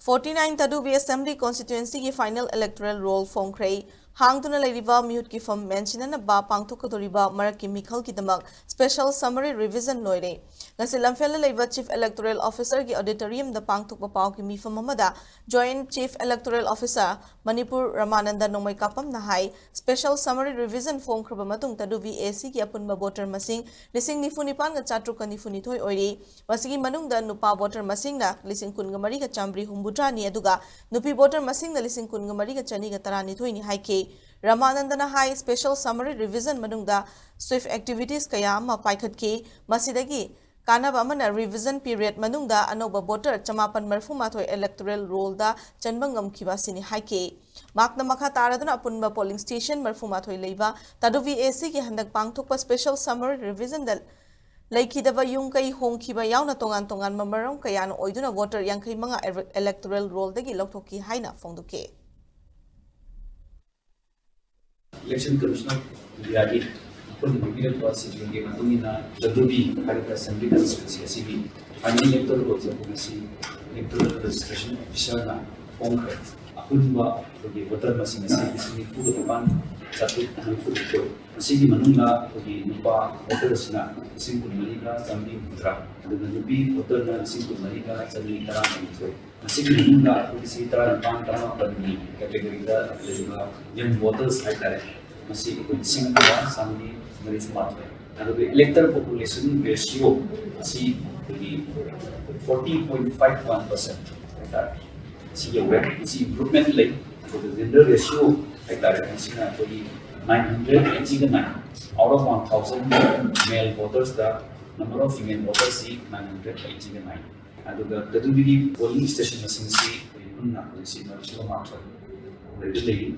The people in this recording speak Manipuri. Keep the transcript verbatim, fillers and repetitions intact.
Forty nine Tadubi Assembly Constituency ꯒꯤ final electoral roll ꯐꯣꯡꯈ꯭ꯔꯦ꯫ ꯍꯥꯡꯗꯨꯅ ꯂꯩꯔꯤꯕ ꯃꯤꯍꯨꯠꯀꯤ ꯐꯝ ꯃꯦꯟꯁꯤꯟꯅꯅꯕ ꯄꯥꯡꯊꯣꯛꯀꯗꯧꯔꯤꯕ ꯃꯔꯛꯀꯤ ꯃꯤꯈꯜꯒꯤꯗꯃꯛ special summary revision ꯂꯣꯏꯔꯦ꯫ ꯉꯁꯤ ꯂꯝꯐꯦꯜꯗ ꯂꯩꯕ Chief Electoral Officer ꯒꯤ auditorium ꯗ ꯄꯥꯡꯊꯣꯛꯄ ꯄꯥꯎꯒꯤ ꯃꯤꯐꯝ ꯑꯃꯗ Joint Chief Electoral Officer Manipur ꯔꯃꯥꯅꯟꯗ ꯅꯣꯡꯃꯩꯀꯥꯄꯝꯅ ꯍꯥꯏ, special summary revision ꯐꯣꯡꯈ꯭ꯔꯕ ꯃꯇꯨꯡ ꯇꯗꯨꯕꯤ A C ꯒꯤ ꯑꯄꯨꯟꯕ voter ꯃꯁꯤꯡ ꯂꯤꯁꯤꯡ ꯅꯤꯐꯨ ꯅꯤꯄꯥꯟꯒ ꯆꯥꯇ꯭ꯔꯨꯛꯀ ꯅꯤꯐꯨ ꯅꯤꯊꯣꯏ ꯑꯣꯏꯔꯤ꯫ ꯃꯁꯤꯒꯤ ꯃꯅꯨꯡꯗ ꯅꯨꯄꯥ voter ꯃꯁꯤꯡꯅ ꯂꯤꯁꯤꯡ ꯀꯨꯟꯒ ꯃꯔꯤꯒ ꯆꯥꯃꯔꯤ ꯍꯨꯝꯐꯨꯇꯔꯥꯅꯤ, ꯑꯗꯨꯒ ꯅꯨꯄꯤ voter ꯃꯁꯤꯡꯅ ꯂꯤꯁꯤꯡ ꯀꯨꯟꯒ ꯃꯔꯤꯒ ꯆꯅꯤꯒ ꯇꯔꯥꯅꯤꯊꯣꯏꯅꯤ ꯍꯥꯏꯈꯤ꯫ ꯔꯃꯥꯅꯟꯗꯅ ꯍꯥꯏ, special summary revision ꯃꯅꯨꯡꯗ sweep activities ꯀꯌꯥ ꯑꯃ ꯄꯥꯏꯈꯠꯈꯤ꯫ ꯃꯁꯤꯗꯒꯤ ꯀꯥꯟꯅꯕ ꯑꯃꯅ revision period ꯃꯅꯨꯡꯗ ꯑꯅꯧꯕ voter ꯆꯃꯥꯄꯟ ꯃꯔꯤꯐꯨ ꯃꯥꯊꯣꯏ electoral roll ꯗ ꯆꯟꯕ ꯉꯝꯈꯤꯕ ꯑꯁꯤꯅꯤ ꯍꯥꯏꯈꯤ꯫ ꯃꯍꯥꯛꯅ ꯃꯈꯥ ꯇꯥꯔꯗꯨꯅ ꯑꯄꯨꯟꯕ polling station ꯃꯔꯤꯐꯨ ꯃꯥꯊꯣꯏ ꯂꯩꯕ ꯇꯗꯨꯕꯤ A C ꯒꯤ ꯍꯟꯗꯛ ꯄꯥꯡꯊꯣꯛꯄ special summary revision ꯗ ꯂꯩꯈꯤꯗꯕ ꯌꯨꯝ ꯀꯩ ꯍꯣꯡꯈꯤꯕ ꯌꯥꯎꯅ ꯇꯣꯉꯥꯟ ꯇꯣꯉꯥꯟꯕ ꯃꯔꯝ ꯀꯌꯥꯅ ꯑꯣꯏꯗꯨꯅ voter ꯌꯥꯡꯈꯩ ꯃꯉꯥ electoral roll ꯗꯒꯤ ꯂꯧꯊꯣꯛꯈꯤ ꯍꯥꯏꯅ ꯐꯣꯡꯗꯣꯛꯈꯤ꯫ Election Commission of India ꯒꯤ ꯑꯩꯈꯣꯏꯅ ꯄꯤꯕꯤꯔꯛꯄ schedule ꯒꯤ ꯃꯇꯨꯡ ꯏꯟꯅ ꯇꯗꯨꯕꯤ ꯍꯥꯏꯔꯤꯕ Assembly Constituency ꯑꯁꯤꯒꯤ final electoral roll ꯁꯦ ꯉꯁꯤ electoral registration officer ꯅ ꯐꯣꯡꯈ꯭ꯔꯦ꯫ ꯑꯄꯨꯟꯕ ꯑꯩꯈꯣꯏꯒꯤ voter ꯃꯁꯤꯡ ꯑꯁꯤ ꯂꯤꯁꯤꯡ ꯅꯤꯐꯨꯒ ꯅꯤꯄꯥꯟ ꯆꯥꯇ꯭ꯔꯨꯛ ꯃꯔꯤꯐꯨ ꯅꯤꯊꯣꯏ꯫ ꯃꯁꯤꯒꯤ ꯃꯅꯨꯡꯗ ꯑꯩꯈꯣꯏꯒꯤ ꯅꯨꯄꯥ voter ꯁꯤꯅ ꯂꯤꯁꯤꯡ ꯀꯨꯟ ꯃꯔꯤꯒ ꯆꯥꯃꯔꯤ ꯍꯨꯝꯐꯨꯇꯔꯥ, ꯑꯗꯨꯒ ꯅꯨꯄꯤ voter ꯅ ꯂꯤꯁꯤꯡ ꯀꯨꯟ ꯃꯔꯤꯒ ꯆꯥꯃꯔꯤ ꯇꯔꯥꯅꯤꯊꯣꯏ꯫ ꯃꯁꯤꯒꯤ ꯃꯅꯨꯡꯗ ꯑꯩꯈꯣꯏꯒꯤ ꯂꯤꯁꯤꯡ ꯇꯔꯥꯅꯤꯄꯥꯟ ꯇꯔꯥꯃꯥꯄꯟꯒꯤ category ꯗ ꯂꯩꯕ young voters ꯍꯥꯏꯇꯥꯔꯦ, ꯃꯁꯤ ꯑꯩꯈꯣꯏ ꯂꯤꯁꯤꯡ ꯑꯃꯒ ꯆꯥꯃꯔꯤ ꯃꯔꯤꯐꯨ ꯃꯥꯊꯣꯏ꯫ ꯑꯗꯨꯒ elector population ratio ꯑꯁꯤ ꯑꯩꯈꯣꯏꯒꯤ forty point five one percent ꯍꯥꯏꯇꯥꯔꯦ, ꯁꯤ ꯌꯧꯔꯦ꯫ ꯃꯁꯤ improvement ꯂꯩ꯫ ꯑꯗꯨꯒ gender ratio ꯍꯥꯏꯇꯥꯔꯦ, ꯃꯁꯤꯅ ꯑꯩꯈꯣꯏꯒꯤ nine hundred eighty nine, out of one thousand male voters the number of female voters ꯁꯤ nine hundred eighty nine꯫ ꯑꯗꯨꯒ ꯇꯗꯨꯕꯤꯒꯤ polling station ꯃꯁꯤꯡꯁꯤ ꯑꯩꯈꯣꯏ ꯄꯨꯟꯅ ꯍꯧꯖꯤꯛꯁꯤ ꯃꯔꯤꯐꯨꯒ ꯃꯥꯊꯣꯏ ꯂꯩꯔꯤ꯫